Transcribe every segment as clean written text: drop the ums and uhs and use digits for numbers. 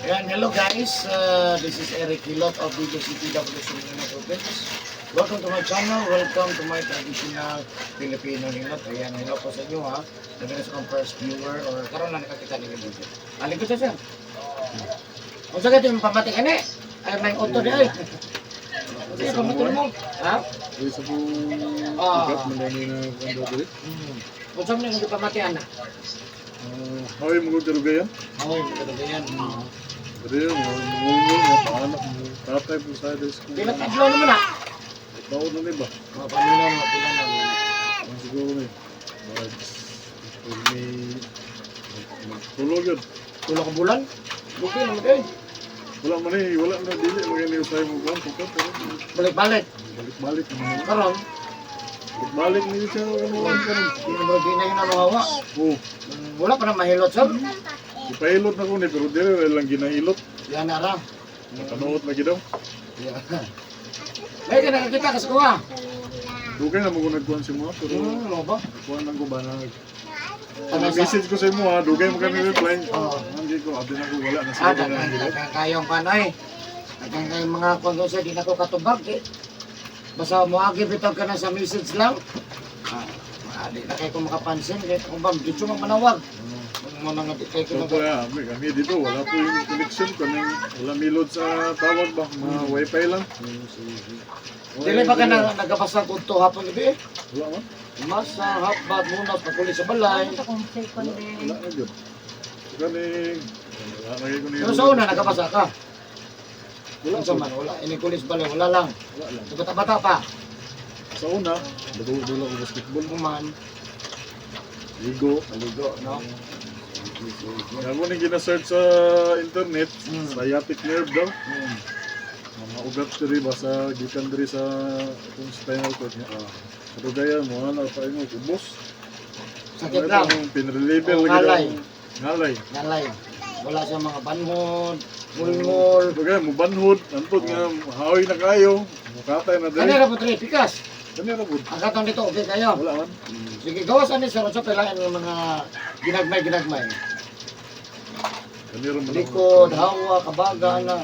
Ayan, hello guys. This is Eric Hilot of Video City, Davao City, Philippines. Welcome to my channel. Welcome to my traditional Filipino hilot. Ayan, hello po sa inyo ha. Labi na sa akong first viewer or karon lang nakakita ninyo video. Alin ko siya, sir. Kung sa yung pamati ka ni, ay may auto di ay. Sige, pamati mo. Ha? Dili sa kong ugat man dani na kuan daw diri. Kung saan mo yung pamati ana? Ah, hawi mo karugayan. Ay, maganda yan. Diri mo mungol mo anak mo tatay po sa diri sa Pila ka adlaw naman ah. Taon na ni ba? Mga paminaw mo, pila na. Ang siguro ni. Mag may magtulog yun. Tulo ka bulan? Okay naman eh. Wala man eh, wala na dili magani usay mo kuan tuka pero Balik-balik. balik-balik naman. Karon, Balik ni siya ano karon. di na di na yun ang mawawa. Oh, Wala pa na mahilot, sir. ipahilot na ko ni pero dili ra lang ginahilot. Yan na ra. Nakanuot lagi daw. Yeah. May ka nakakita kasi kuha. Dugay na mo ko nagkuan si mo pero Ano ba? kuan lang ko ba na Ano sa- message ko sa imo ha, dugay mo kami reply. Oo. Hindi ko, abi na ko wala na Ah, sila na daghan daghan kayong panay. Daghan kayong mga kung sa di na ko katubag eh. Basta moagi bitaw ka na sa message lang. Ah, di na kayo ko makapansin kay kung ba dito man manawag. Mo na nga di kayo ko So po ya, kami, kami dito wala po yung connection kaning wala milod sa tawag ba, mga wifi lang. Dili ba ka na nagabasa kudto hapon gabi eh? Wala man. Masa hapbat muna pagkuli sa balay. Wala, wala na gyud. Kani wala na gyud ko ni. Pero sa una nagabasa ka. Wala Unsa po. man wala ini kulis balay wala lang. Wala lang. Sa bata-bata pa. Sa una, dula ko basketball, Human ligo. maligo no. Ako ning gina-search sa internet, sciatic nerve daw. Mga ugat diri ba sa gikan diri sa akong spinal cord niya. Ah. Kadugayan mo na pa imo ubos. Sakit lang. Pinrelabel Oh, lagi ngalay. daw. Ngalay. Nalay. Wala siya mga banhod, ngulngul. Kadugayan mo banhod, antod nga haoy na kayo. Mukatay na diri. Kani ra po tre pikas. Kani ra pud. Ang katong dito okay kayo. Wala man. Sige, gawas ani sir sa pilain ng mga ginagmay-ginagmay. Kani ra man. Likod, hawa, kabaga ana.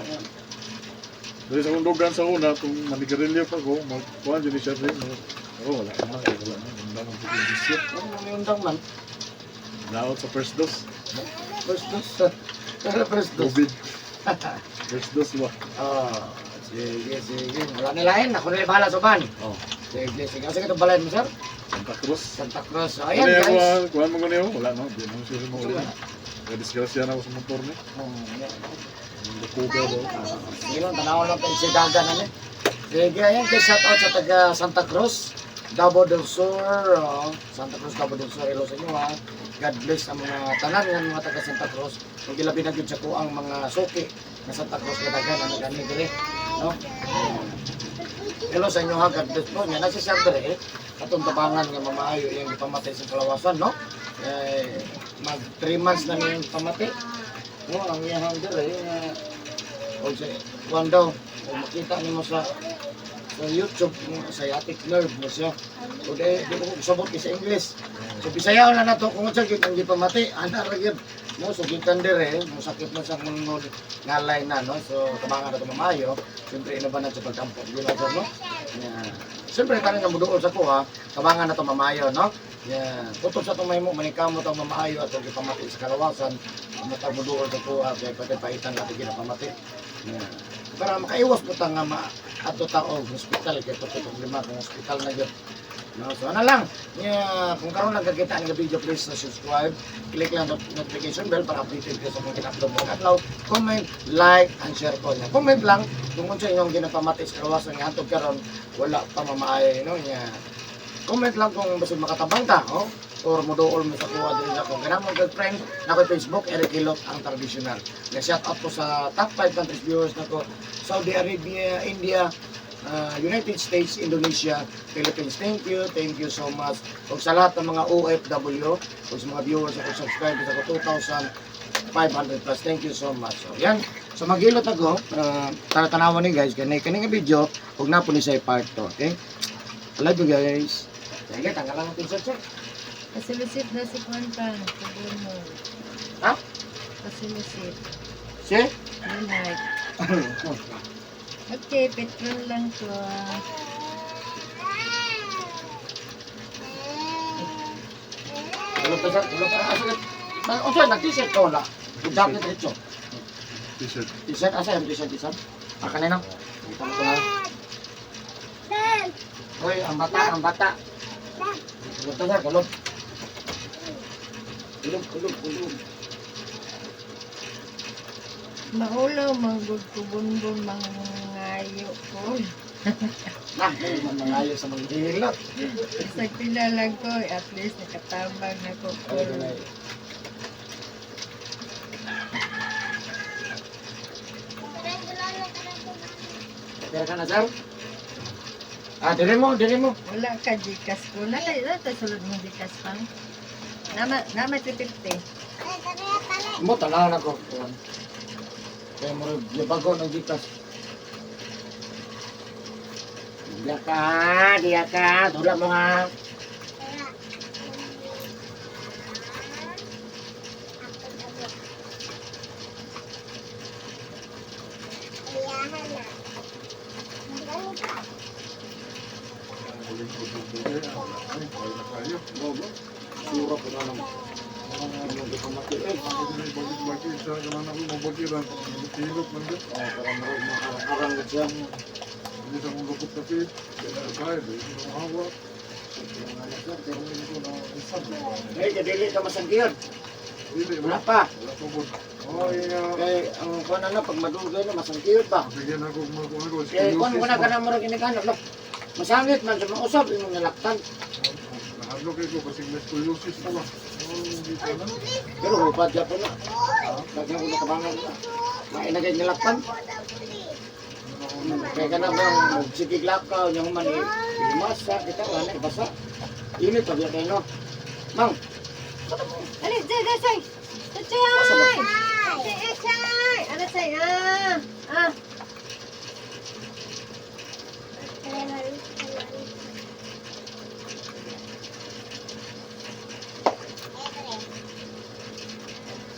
Diri sa akong dugan sa una kung manigarilyo pa ko, magkuan jud ni siya diri. Oh, wala na, wala na. Undang ang pagkindisyo. Ano mo yung man? Naot sa first dose. First dose. Pero first dose. COVID. First dose ba? Ah, sige, sige. Wala nilain. Ako nila bahala sa ban. Oh. Sige, sige. Sige, itong balayan mo, sir. Santa Cruz. Santa Cruz. So, ayan, Ayan, guys. Kuhan mo ko niyo? Wala no, di naman siguro mo ulit. Kaya disgrasya na ako sa motor ni. Ayan. Ang Lukuga daw. Sige lang, tanaw lang tayo si Dagan. Ano? Sige, ayan guys, shout out sa taga Santa Cruz, Davao del Sur, oh. Santa Cruz, Davao del Sur, hello sa inyo ha. God bless ang mga tanan nga mga taga Santa Cruz. Kung gilabi na gyud sa kuang mga suki na Santa Cruz nga daghan ang nagani diri, no? Ayan. Hello sa inyo ha, God bless po. Nga nasi sir diri, atong tabangan nga mamaayo iyang gipamatay sa kalawasan, no? Eh, mag 3 months na niyang pamatay. No, ang iyang diri nga o sa kuan daw o makita nimo sa YouTube mo sciatic nerve mo siya o di ko sabot sa English, so Bisaya na nato kung unsa gyud ang gipamati ana ra gyud no. So gikan dire mo sakit na sa ngulngul, ngalay na no. So tabangan na to mamayo, siyempre inaban na sa pagkampo gyud na sir, no. Yeah. Siyempre tanan nga muduol sa kuha, tabangan na to mamayo no. Yeah. Kutob sa itong mahimo manikamo tong mamaayo atong gipamati sa kalawasan, matag muduol sa kuha kay pati paitan natin ginapamati. Yeah. Para makaiwas po ta nga ma adto ta og hospital kay pati problema kung hospital na gyud. No, so ano lang, yeah, kung karon lang kakita ang video, please na subscribe, click lang notification bell para updated kayo sa mga kin-upload mga adlaw, comment, like, and share po niya. Comment lang kung unsa inyong ginapamati sa kalawasan nga hantod karon wala pa mamaayo no niya. Comment lang kung basig makatabang ta, oh, or moduol mo sa kuha diri sa kung ganang mo girlfriend na ko Facebook, Eric Hilot ang traditional. Na shout out po sa top 5 countries viewers nako: Saudi Arabia, India, United States, Indonesia, Philippines. Thank you so much. Ug sa lahat ng mga OFW, ug sa mga viewers ako, subscribers ako, 2,500 plus. Thank you so much. So, yan. So maghilot ako, para tanawan ni guys, kani kani nga video, ug na po ni sa part 2, okay? I love you guys. Sige, tanggalan natin sa check. Pasilisit na si Kwantan. Sabihin mo. Ha? Pasilisit. Si? Good night. Okay, petrol lang ko. Tulog pa sir, tulog pa. Asa ka? Unsa nag-t-shirt ka wala? Jacket diretso. T-shirt. T-shirt asa yung t-shirt t-shirt? Ah, kanina. Kita mo to ha. Hoy, ang bata, ang bata. Tulog ta sir, tulog. Tulog, tulog, tulog. Maulaw, manggod ko, bunbun, mangayo ko. Nah, may mangayo sa mga hilot. Sa pila lang ko, at least nakatabang na ko. Ay, ganay. Pera ka na, sir? Ah, dire mo, dire mo. Wala ka Gcash ko. Nalay, na tayo sulod mo Gcash pang. Nama, nama 350. Mo, tanaw na ko. Kaya mo rin, bago ng gikas. Diya ka, diya ka. Dula mo nga. Ang huling produkto kaya, wala na eh. Wala na kayo. Bobo. Sura ko na lang. Ano, di ko mati. Eh, Hindi na ibagit-bagit. Sa kanan ako mabagiran. Hilot man dyan. oh, para mo rin makaharang na siya. Hindi sa mong lupot kasi. Kaya kaya, hindi ko mahawa. Hindi ko na isang. Eh, kadili ka masanggiyon. Hindi, Wala wala. pa. Wala pa po. Oh, iya. Kay, ang kuwan na, pag madugay na, masanggiyon pa. Bigyan ako makuha ko. Kay, kuwan mo na ka na mo rin kinikanan. Look, masangit man sa mga usap, imong nalaktan. Nahadlok ko basig may scoliosis na ba? Oh, hindi ko na. Pero hupad po na. Lagyan ko na kabangan na. Mainagay nilaktan. Kaya ka na bang sige lakaw niya man eh. Masa kita wala na ibasa. Init pa biya kayo no. Mang, Ali, jay, jay, jay! Jay! Asa ba? Jay, jay! Ano say? Ah! Ah!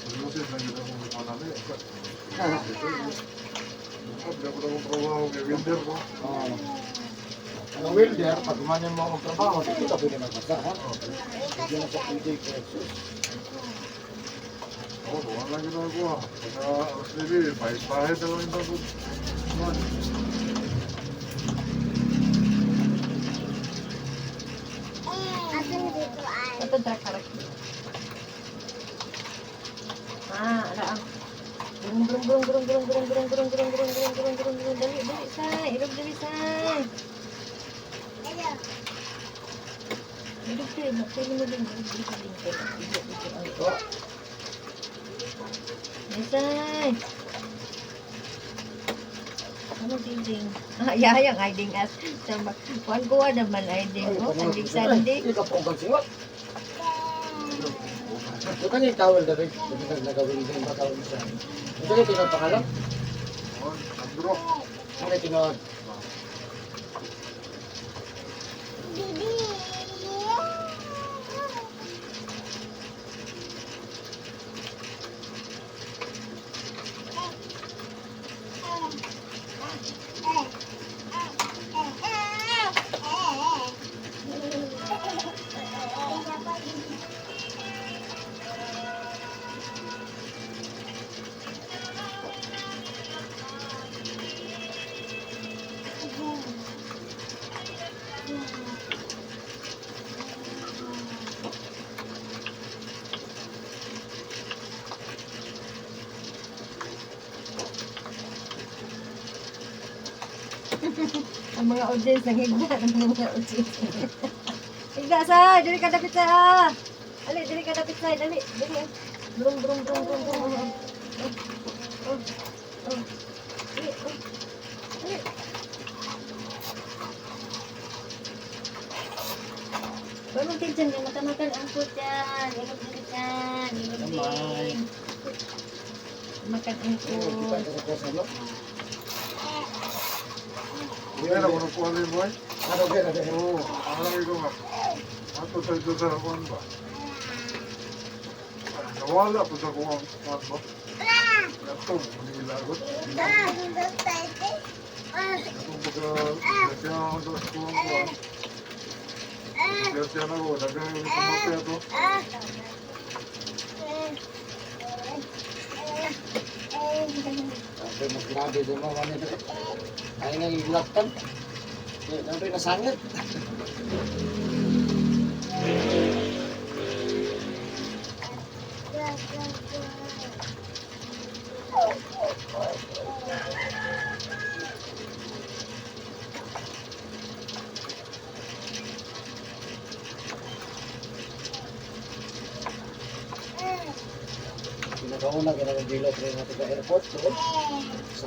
Scoliosis na gid akong gikuha namin. Bukod na ko na akong trabaho kay welder ko. Oh. Ang welder, pag gumanin mo ang trabaho, di ka pwede magbasa, ha? Hindi na sa pwede kay Jesus. Oo, wala ginagawa. Pagka alas 9, pahit-pahit na lang yung bago. Ito, dra karak. Ah, ala ah. Brung brung brung brung brung brung brung brung brung brung brung brung brung brung, dali dali say, ilog dali say. Ilog tayo, magpili mo din, ilog dali din kayo. Ilog dito ang Oh, Ay, say. Ano ding? Ah, yayang ay ding as. Sama, kuan ko naman ay ding. ay, Oh, pangalan sandig ko siya. Ay, sandig. Di ka po ang singot. Ito kanya yung towel dali. Ito kanya nagawin din ba tawag siya. Ito kanya tinuod pangalan? Oh, Andro. Ano yung tinuod? Ang mga audience ang higda ng mga audience. Higda say, dili ka dapit say ah. Ali, dili ka dapit say, dali, dali. Ah. Brum brum brum brum brum. Oh, oh. Oh. Oh. Dali, oh. Dali. Huwag mong tension ka, matamakan ang food dyan. Ilog dili dyan, ilog Kamay. din. Makan ang Ay, kita food. ka sa kosa, no? Hindi na ko nakuha rin mo eh. Ano ba? Ano ba? Oo, ang lagi ko nga. Ato sa ito sa kuwan ba? Nawala po sa kuwan kuwan ba? Ato, nilagot. Atong pagka siya ako sa kuwang kuwang. Siya na ko, daghang yung kumape ato. Sabi mo, grabe din mo. Ano ito? Ay nga ilaktan. Eh, ano nasangit? Pinakauna, ginagong bilog rin natin sa airport. Doon. Sa.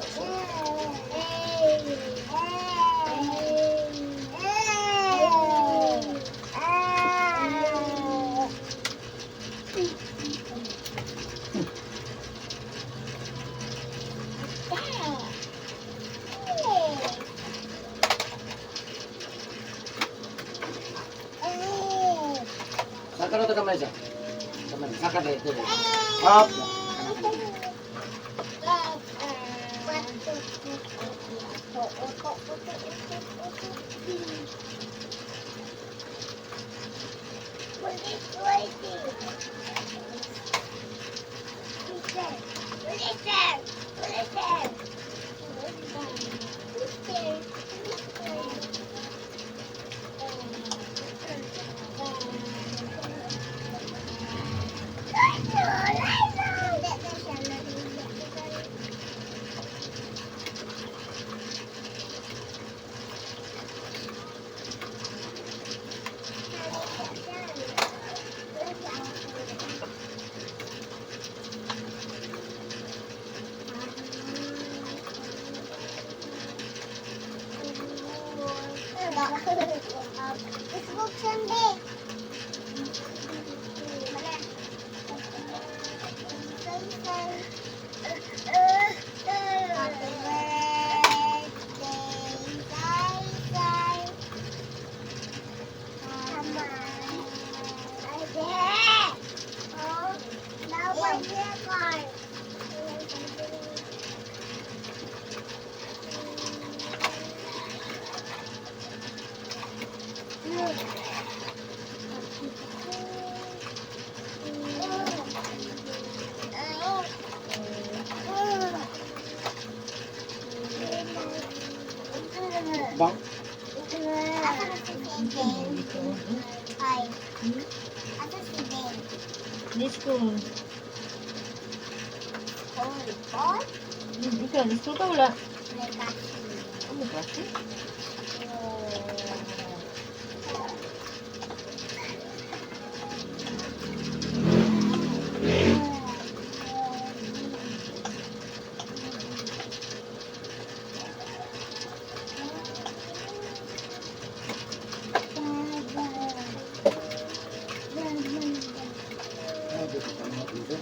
Saka na ito kamay siya. Kamay. Saka na ito. Up. Happy birthday, Sai Sai. Bang. Asa na si Jane? Ay. Asa si Jane? Disco. Oh, oh. Ikaw, disco ka wala? May kasi. Ano klase? Ay, dito pa mga dito.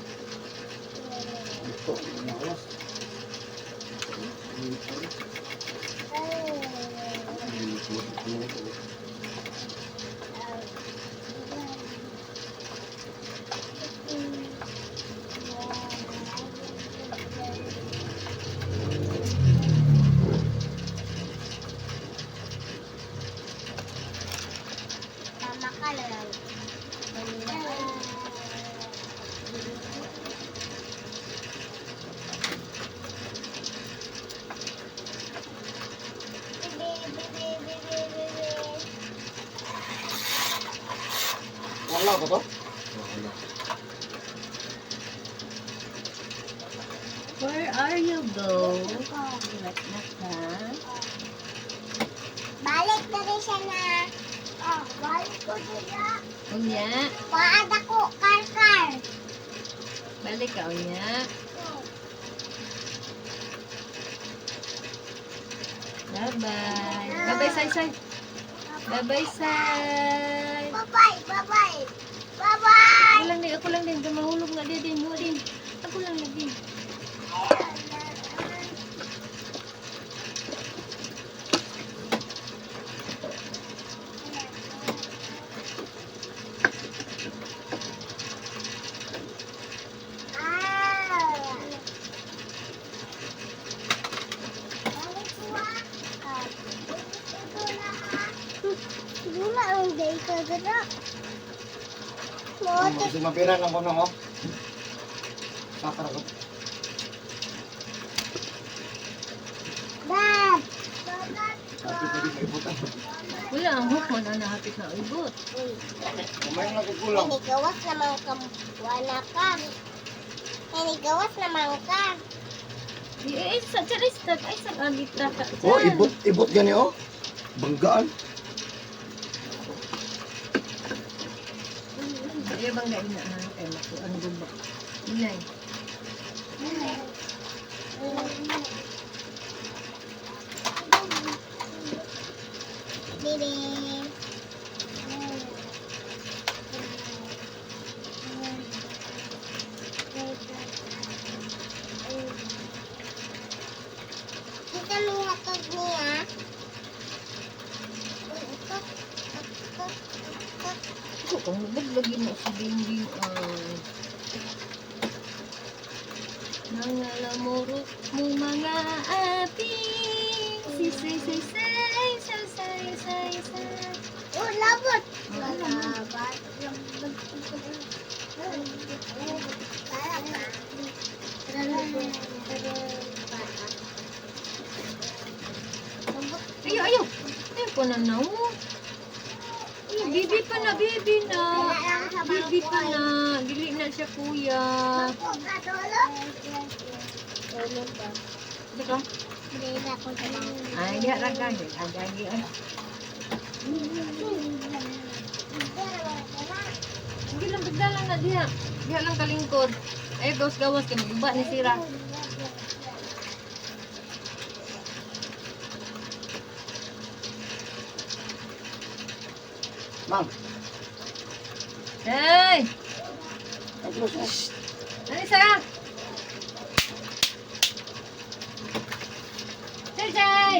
Ito, mawas. Tama ka lang. Wala ba to? Where are you go? Nak ha? Balik na rin siya na. Oh, balik ko siya. Unya. Paad ako, kar-kar. Balik ka, unya. Bye-bye. Bye-bye, Sai Sai. Bye-bye, Sai. Bye-bye, bye-bye. Bye-bye. Ako lang din, ako lang din. Mahulog nga din, din. Din. Ako lang din. Ah. Kagara. Ang mga mabira lang ko nung oh. Sakara ko. Dad. Happy pa din maibutan. Wala ang hook man na hapit na ibot. Kumain lang kay kulang. Inigawas naman ka. Wala ka. Inigawas naman ka. Eh, sa charis tag ay sa agita ka. Oh, ibot ibot gani oh. Banggaan. Ay bang gaina na kay mako ano ba? Inay. Baby. Kita may hatod niya. Ko kung lagi mo si Binging ah. Mga lamurok mo mga aping. Si say say say say say say say. Oh, labot! Labot. Ayo ayo. Ayo ko na na. oh. Ayo, bibi pa na, bibi na. Bibi pa na. Dili na siya kuya. Dika? Ay, diha ra ka. Ay, ay, ay. Hindi lang bigla lang na diha. Diha lang kalingkod. Ay, gawas gawas kay maguba ni sira. Ma'am, Hey! ang close oh. Dali sa! Say, say!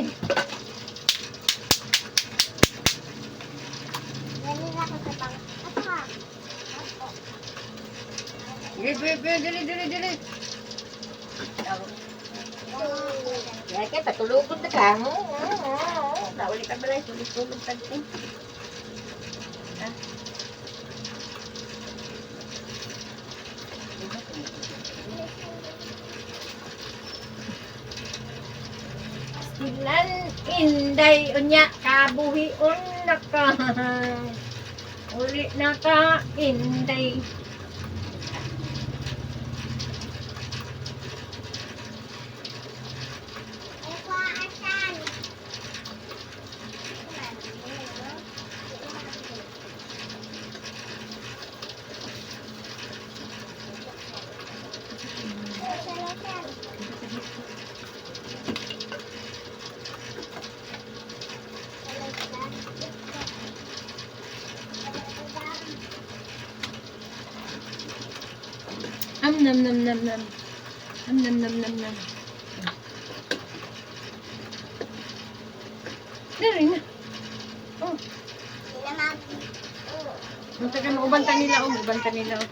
Dili, dili, dili, dili, dili. Kaya kaya patulugon na ka. Nauli ka balay, tulog-tulog ka din. Silan inday unya kabuhion na ka. Uli na ka inday. Am nam nam nam nam. Am nam nam nam nam. Dali na. Oh, munta ka uban ta nila, oh, uban ta nila. Oh.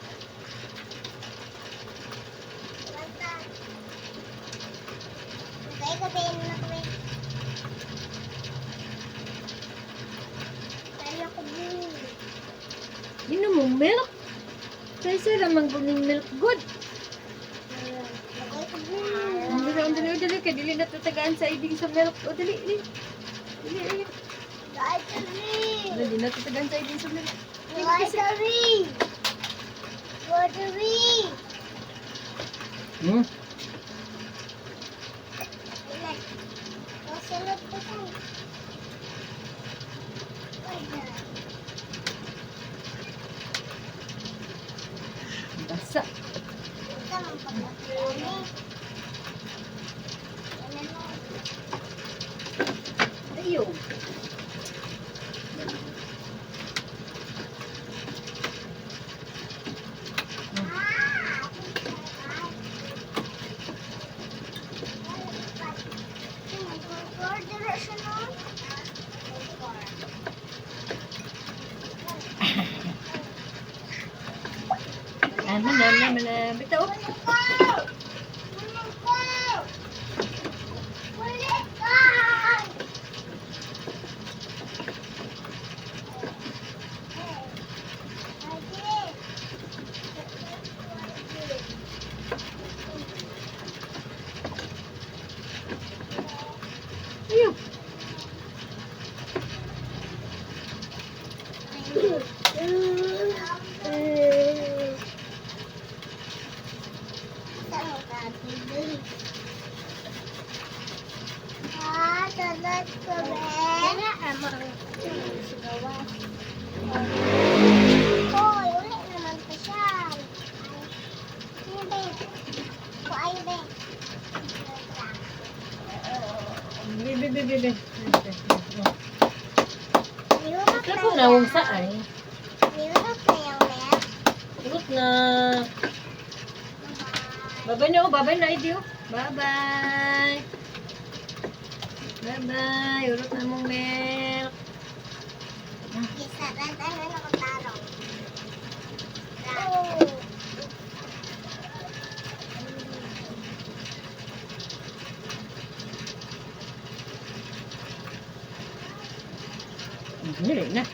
Inom mo milk. Say say ramang guning milk good. Ang dali, ang dali, ang dali kay dili na tatagaan sa ibig sa milk. O dali, dali. Dali, dali. Dali na tatagaan sa ibig sa milk. Watery! Watery! Hmm? Masunod ko saan? Basa. Ito ang pagkakami. Ayo. Ano na naman na bitaw. Ah, tulad ko, be. Dara, ama ang sigawan. Hoy, uli naman pa siya. Ay, ano, be? Kuay, be. Bibi, bibi, bibi. Niurot na Ako na sa ay. Niurot na yung mer. Urot na. Bye-bye na, oh. Bye-bye na, Idio. Bye-bye. Bye-bye. Urot na mong milk. Isa, ano na ko tarong. Oh. Dili na.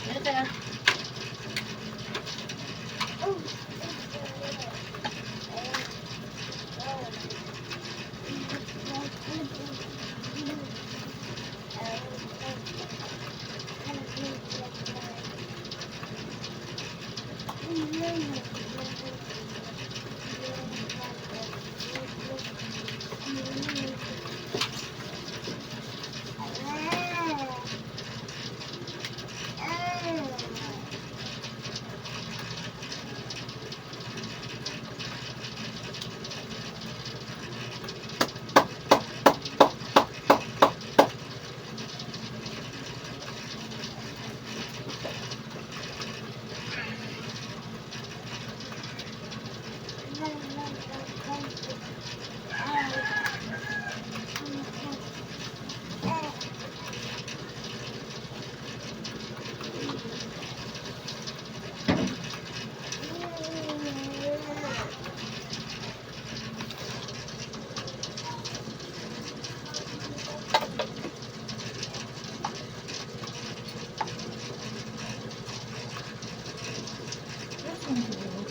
Ano kaya?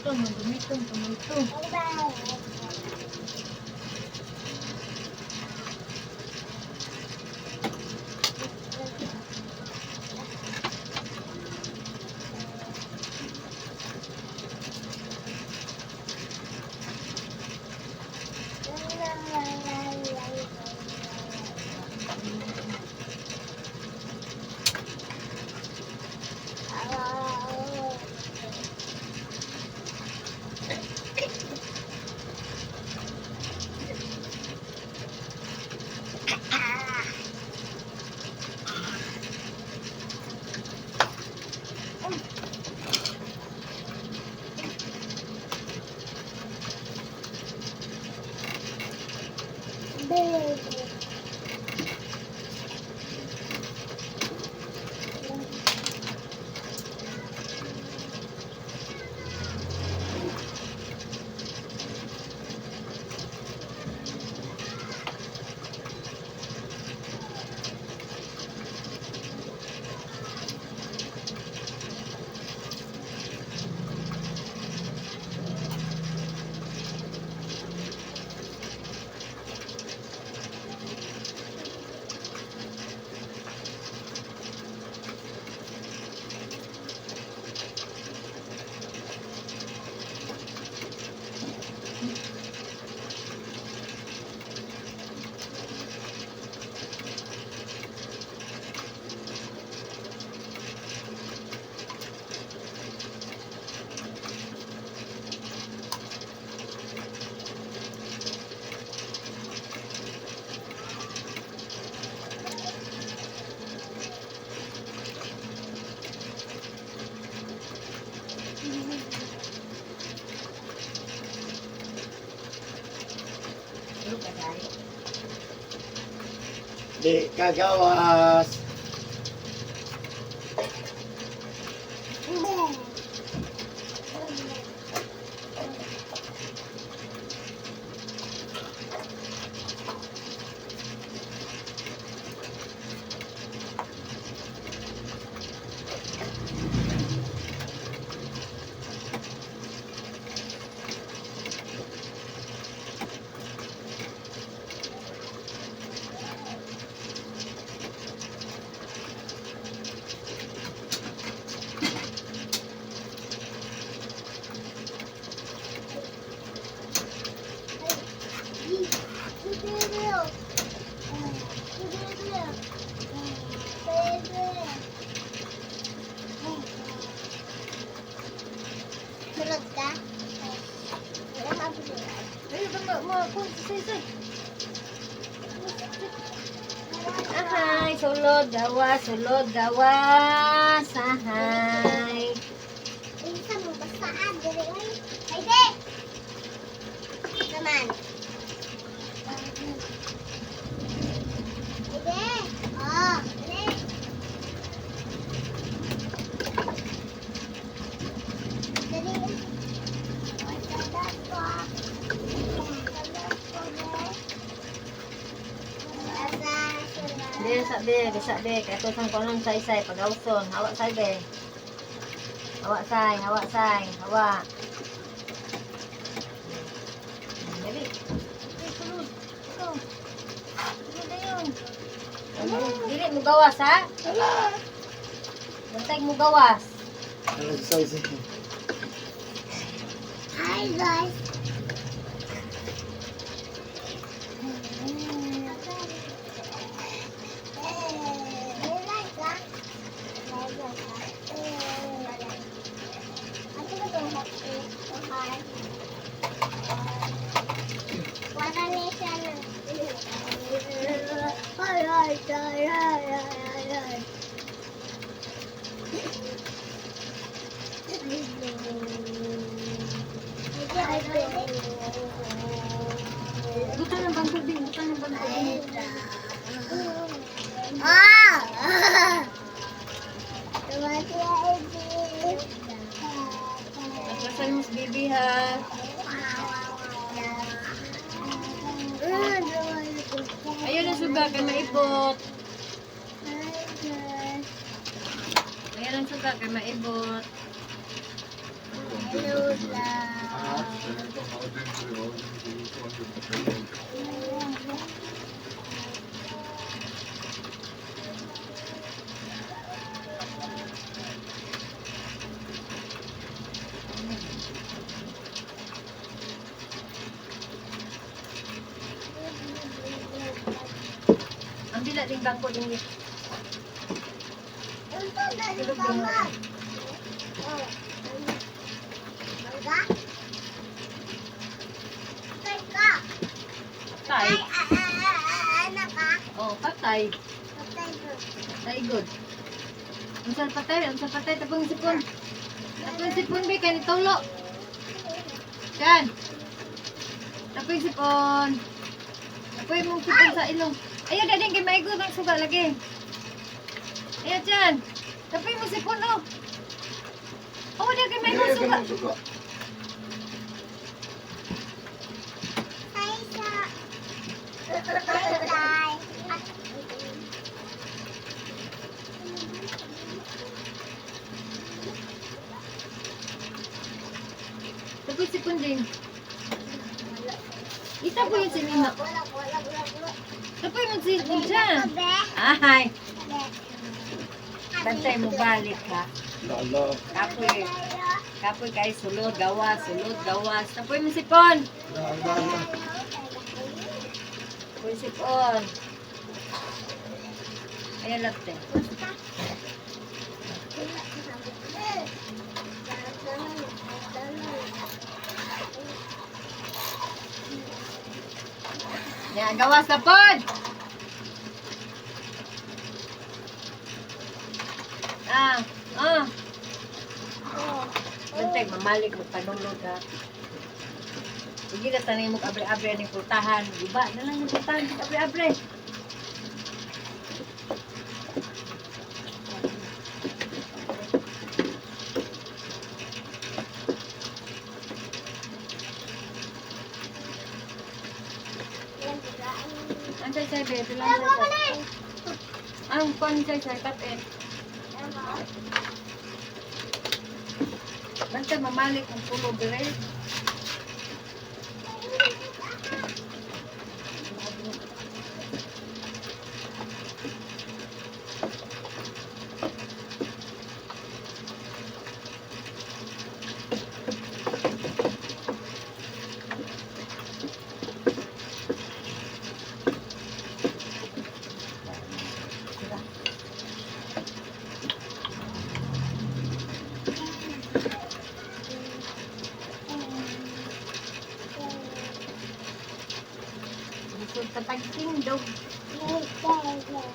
Ito, magumitom, tumulto. Tulog ka tayo. Di kagawas. Tulog ka? Wala ka tulog. Ay, ba ma ma say say. Ahay, sulod gawas. Ahay. Isa mo basaan diri oy. Hayde. Naman. Hayde. Oh, dili. Dili. Oy, dadat ko. Dadat ko, be. Asa, sila. Be, sa be, bisa be, kato sang konon say say pagawson, hawa say be. Hawa say, hawa say, hawa. Dali. Ay, sulod. Ikaw. Sulod na yun. Dili mo gawas ha? Bantay mo gawas. Ano si Sai Sai? Hi guys. Buta ng bangko din, buta ng bangko din. Ah! Nagkasal mo si baby ha. Ayun ang suga kay maibot. Ayan ang suga kay maibot. Ang bila ding bangko din. Patay. Oh, patay. Patay good. Unsa patay? Unsa patay? Tapong sipon. Tapong sipon be kay nitulo. Kan. Tapong sipon. Tapoy mong sipon sa ilong. Ayaw na din kay maigo ang suga lagi. Ayaw dyan. Tapoy mo sipon oh. Oh, na kay maigo ang suga. Suga. Tapoy sipon din. Itapoy yun si Mima. Tapoy mo sipon dyan. Ay. Bantay mo balik ha. Lala. Kapoy. Kapoy kay sulod gawas, sulod gawas. Tapoy mo sipon. Lala. Tapoy sipon. Ayan latte. Yan, gawas na pod. Ah, ah. Bantay, mamalik mo panulog ha. Sige na tanay mo abre-abre aning pultahan. Guba na lang yung pultahan abre-abre. Ang say say be, bilang say say. Ang kon say say patin. Basta mamalik ang pulo dire. Gusto tatagtindog. Ayan, sir.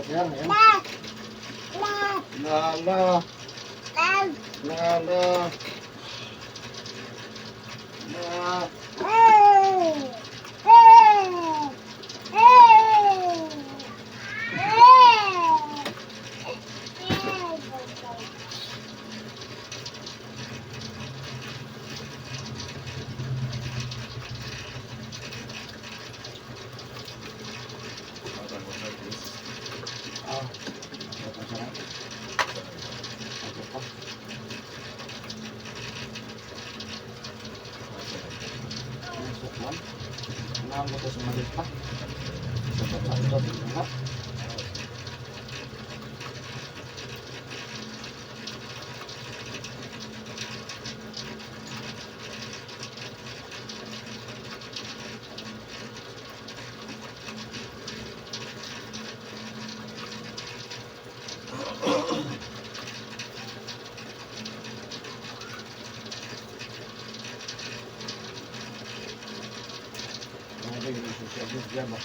Ayan. La la. La la. La. Ah. Ito, sir. Ito pa. Sukman. Nang ko sa malit pa. Sa sa ito, na. Mga yung social media ba?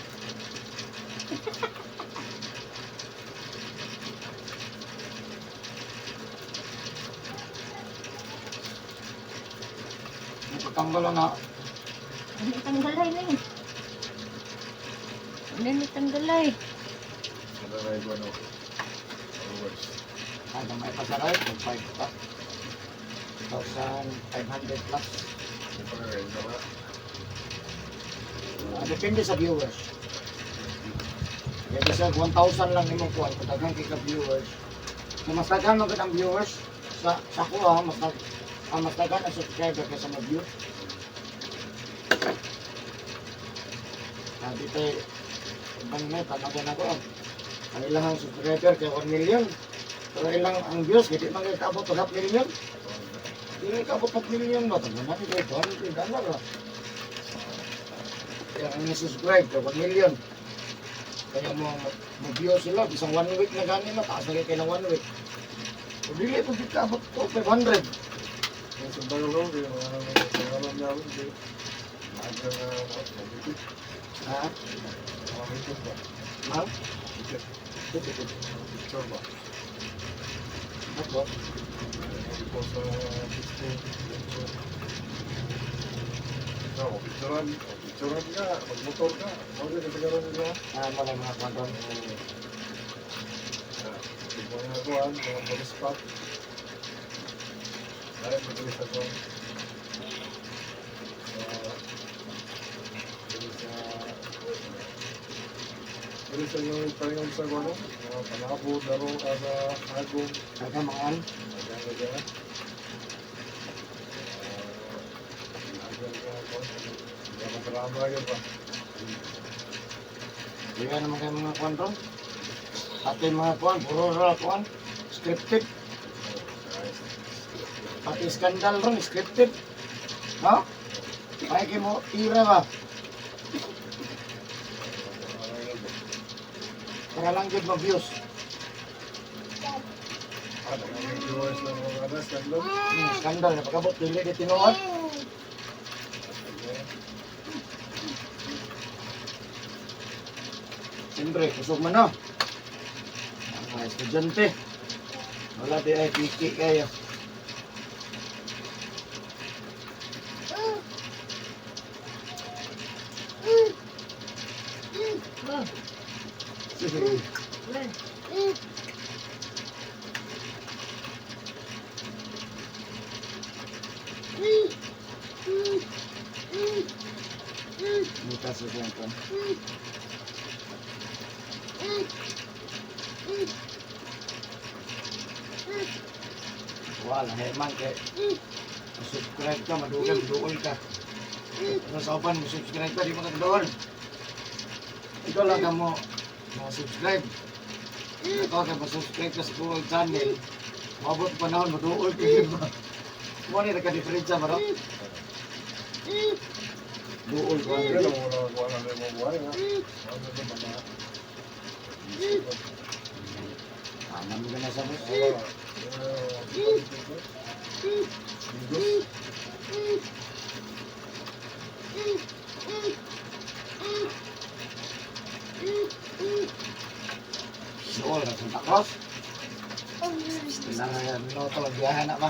Napatanggal na. Ano tanggalay na eh. Ano ni tanggalay? Ay, may pasaray, mag 5 pa. 1,500 plus. Ah, depende sa viewers. Kaya bisa 1,000 lang imong kuan kung daghan kay ka viewers. Kung mas daghan man gud ang viewers sa kuha, mas daghan ang subscriber kaysa mag view. Sabi tayo, ibang may panagan ako. Ang ilang subscriber kay 1 million. Pero ilang ang views, hindi man kayo kaabot og half million. Hindi kayo kaabot half million ba? Tama natin kayo, 200 dollar ba? Kaya ang subscribe kay 1 million. Kaya mo mo-view sila, isang one week na gani mataas na kayo ng one week. Kung dili po di kaabot to 500. Yung sa Bangalore, yung mga pangalan namin, di. Maaga na mabikit. Ha? Mabikit ba? Ha? Bikit. Ito. Picture ba? Ako. Ay, ko sa Facebook, YouTube. Ikaw, picturean, picturean ka, magmotor ka. Mao ka tagaran nila. Ah, mo na mga kwadron. Ah, yung mga kuan, mga police spot. Ay, madali sa kuan. Sa dali sa dali sa yung paingon sa kuan, no? Mga Panabo, Daro, asa Agong, Aga mga an. Aga, aga. Ah, aga, aga, kuan. Mga drama yun ba? Diyan naman kayo mga kwadron. Pati mga kwan, puro ra kwan. Scripted. Pati skandal ron, scripted. Ha? Ay, kay mo, tira ba? Para lang jud ma-views. Ah, naging viewers ng mga ano, scandal. Skandal na pagkabot, dili di tinuod. Okay. Siyempre, kusog man no. Ang mga estudyante. Wala di ay piki kayo. Sige. Butas sa siyang. Wala, man kay subscribe ka, madugal, duol ka. Pero sa uban, mo subscribe ka, di mo kagduol. Ikaw lang ka mo, mo subscribe. Ikaw ka mo subscribe ka sa Google channel. Mabot panahon, maduol ka yun ba? Mo ni nagka-diferensya ba, no? Duol ko. Pero wala wala na mo buhay ha. Wala na mga Anam ka na sa bus. Wala. Digos. Duol na Santa Cruz. Ilang minuto, biyahe na ba?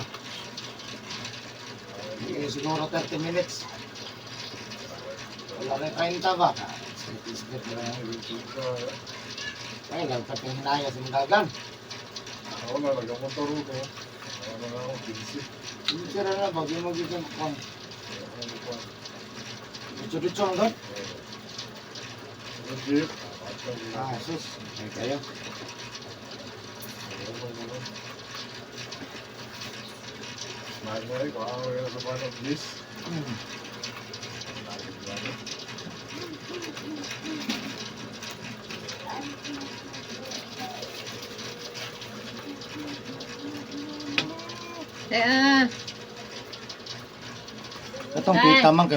Hindi siguro 30 minutes. Wala rin 30 ba? Script na lang. Ay, lang ka hinaya sa mga dagan. Ako na nagamotor ko. Ano na ako, 15. Hindi na na, bagay mo gito kung Ano ko? Diretso-diretso ang god. Sa jeep. Ah, sus. Ay, kayo. Lagi ko ako yung sa ng bis. Lagi lagi. Eh, ah. Itong kita man.